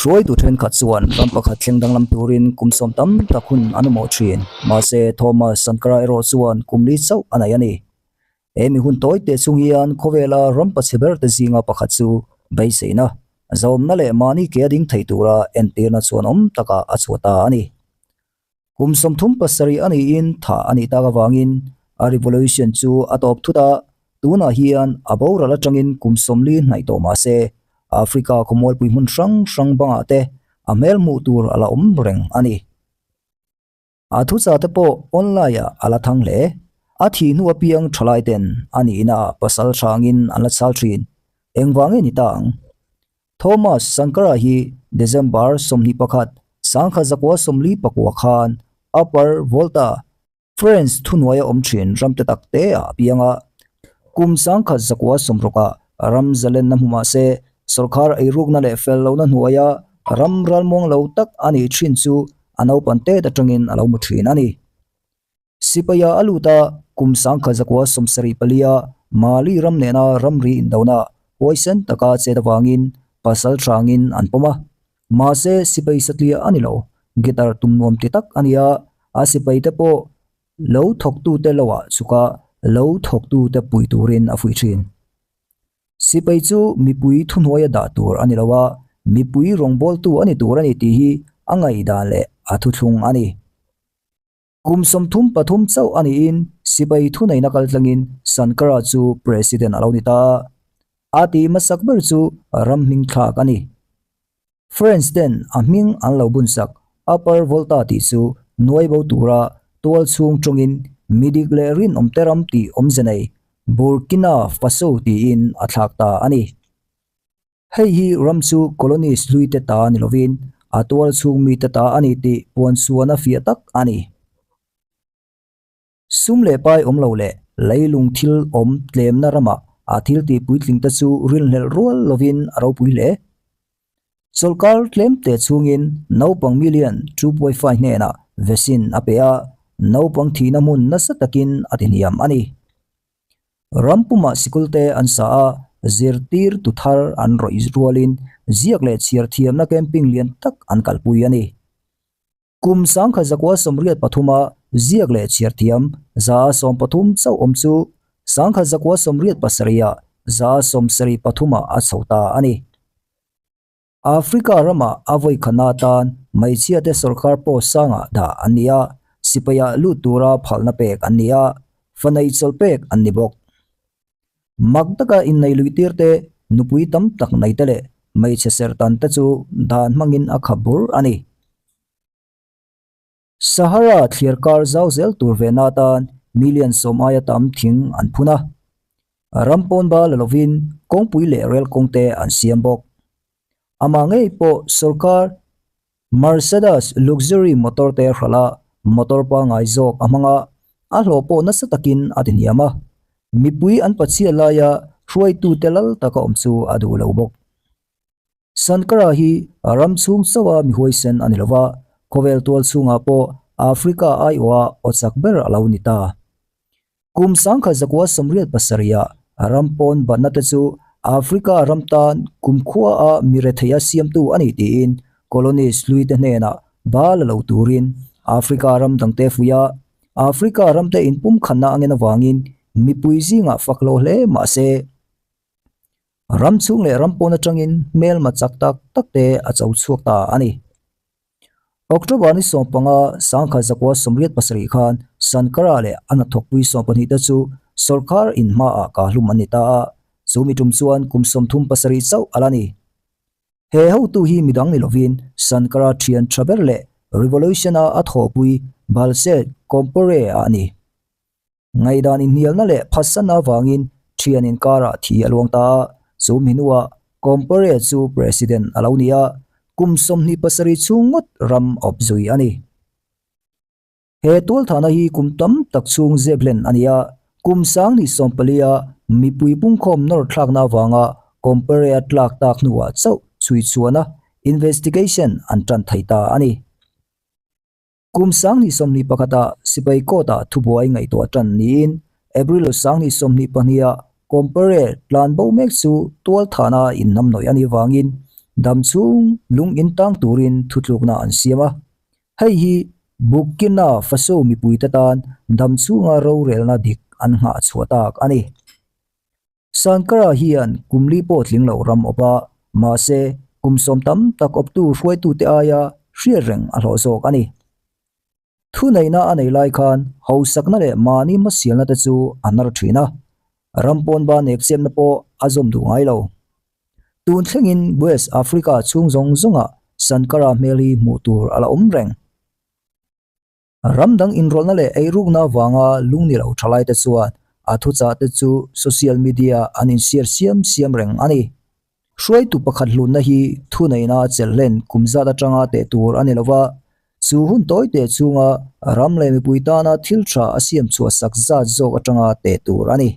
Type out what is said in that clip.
Hruaitu thenkhat chuan ram pakhat thleng danglam turin kum sawm tam tak hun an awmawh thin. Mahse, Thomas Sankara erawh chuan kum li chauh a nei a ni. He mi hun tawi teh chung hian khawvela ram pachhe ber te zinga pakhat chu beiseina, zawmna leh mahni ke a ding thei tura entirna chuan awm takah a chhuah ta a ni. Kum 37 a niin thah a nih tak avangin a revolution chu a tawp thut a, tunah hian a boral atangin kum 40 hnaih tawh mah se Africa khawmualpui hmun hrang hrang bangah te a hmel hmuh tur a la awm reng a ni. A thucha te pawh online ah a la thang hle. A thih hnu apiang thalai ten a nihna ah pasal hrangin an la chhal thin. Engvang nge ni ta ang? Thomas Sankara hi December 21, 1944 khan Upper Volta, French thuhnuaia awm thin ram te tak te ah a piang a. Kum 1960 ah ram zalenna hmu mah se Sawrkar eirukna leh fel lohna hnuaia ram ralmuang lo tak a nih thin chu a naupan tet atangin a lo mu thin a ni. Sipaia a lut a, kum 1974 a Mali ram nena ramri indona huaisen taka chet avangin pasal hrangin an pawm a. Mahse sipai satliah a ni lo, guitar tum nuam ti tak a ni a, a sipaite pawh lo thawktute loah chhuka lo thawktute pui turin a fuih thin. Sipai chu mipui thuhnuaia dah tur a ni lo a, mipui rawngbawltu a ni tur a ni tih hi a ngaihdan leh a thuthlung a ni. Kum 33 chauh a niin sipai thuneihna kaltlangin Sankara chu President a lo ni ta a, a tih hmasak ber chu ram hming thlak a ni. French ten a hming an lo bunsak Upper Volta tih chu nuai bo tura tual chhung tawngin midik leh rinawmte ram tih awmze nei Burkina Faso tiin a thlak ta a ni. Hei hi ram chu colonies hlui te ta ni lovin a tual chhung mite ta a ni tih puan suan a fiah tak a ni. Sum leh pai awm lo leh leilung thil awm tlemna ramah a thil tih puitling te chu rinhlelh rual lovin a ropui hle. Chawlhkar tlem te chhungin naupang million 2.5 hnenah vaccine a pe a, naupang thihna hmun nasa takin a tihniam a ni. Ram pumah sikul te an sa a, zirtirtu thar an rawih rualin ziak leh chhiar thiamna camping lian tak an kalpui a ni. Kum 1983 a ziak leh chhiar thiam 13 chauh awm chu 1987 ah 73 ah a chho ta a ni. Africa ramah a vawi khatna atan hmeichhia te sawrkar post sangah dah an ni a, sipaia lut tura phalna pek an ni a, fanei chawlh pek an ni bawk. Mak taka innei lui tir te, nupui tam tak nei te leh hmeichhe serhtan te chu dan hmangin a khap bur a ni. Sahara thliar kar zau zel tur ve na atan million 10 aia tam thing an phun a. Ram pawn ba la lovin kawngpui leh rel kawng te an siam bawk. Amah ngei pawh sawrkar Mercedes luxury motor te hralh a, motor pangngai zawk a hmang a, a hlawh pawh nasa takin a ti hniam a. Mipui an pachhiat laia hruaitute lal taka awm chu a duh lo bawk. Sankara hi ram chhung chauha mi huaisen a ni lo va, khawvel tual chhungah pawh Africa aiawha aw chak ber a lo ni ta. Kum 1987 ah ram pawn batna te chu Africa ram tan kumkhua a mi retheia siamtu a ni tiin colonies hlui te hnenah ba la lo turin Africa ram dangte fuih a, Africa ramte inpumkhatna a ngen avangin mipui zingah fak lo hle mah se ram chhung leh ram pawn atangin hmelma chak tak tak te a cho chhuak ta a ni. October ni 15 1987 khan Sankara leh a hnathawkpui 12 te chu sawrkar in hmaah kahlum an ni ta a, chu mi tum chuan kum 37 chauh a la ni. He hotu hi midang ni lovin Sankara thian tha ber leh revolution a a thawhpui Blaise Compaoré a ni. Ngaihdan inhnialna leh phatsanna avangin thian inkarah thi a luang ta a, chu mi hnuah Compaoré chu President a lo ni a, kum 27 chhung ngawt ram awp zui a ni. He tualthahna hi kum tam tak chhung zep hlen a ni a, kum 2014 a mipui pungkhawm nawr thlakna avanga Compaoré a tlak tak hnuah chauh chhuichhuahna, investigation, an tan thei ta a ni. Kum 2021 ah sipai court ah thubuai ngaihtuah tan niin April 2022 ah Compaoré tlan bo mek chu tualthahna innamnawih a nih vangin Dam chhung lung in tang turin thutlukna an siam a. Hei hi Burkina Faso mipuite tan dam chhunga rorelna dik an nghah chhuah tak a ni. Sankara hian kum li pawh tling lo ram awp a, mahse kum sawm tam tak awptu hruaitute aia hriat reng a hlawh zawk a ni. Thuneihna a nei lai khan hausakna leh mahni hmasialna te chu a hnar thin a, ram pawn ban nek siamna pawh a zawm duh ngai lo. Tun thlengin West Africa chhung zawng zawngah Sankara hmel hi hmuh tur a la awm reng. Ram dang inrawlhna leh eirukna avanga lungni lo thalaite chuan a thuchah te chu social media an inshare siam siam reng a ni. Hruaitu pakhat hlunna hi thuneihna a chelh hlen kum zat atanga teh tur a ni lo va, chu hun tawi teh chhunga ram leh mipui tana thil tha a siam chhuah sak zat zawk atanga teh tur a ni.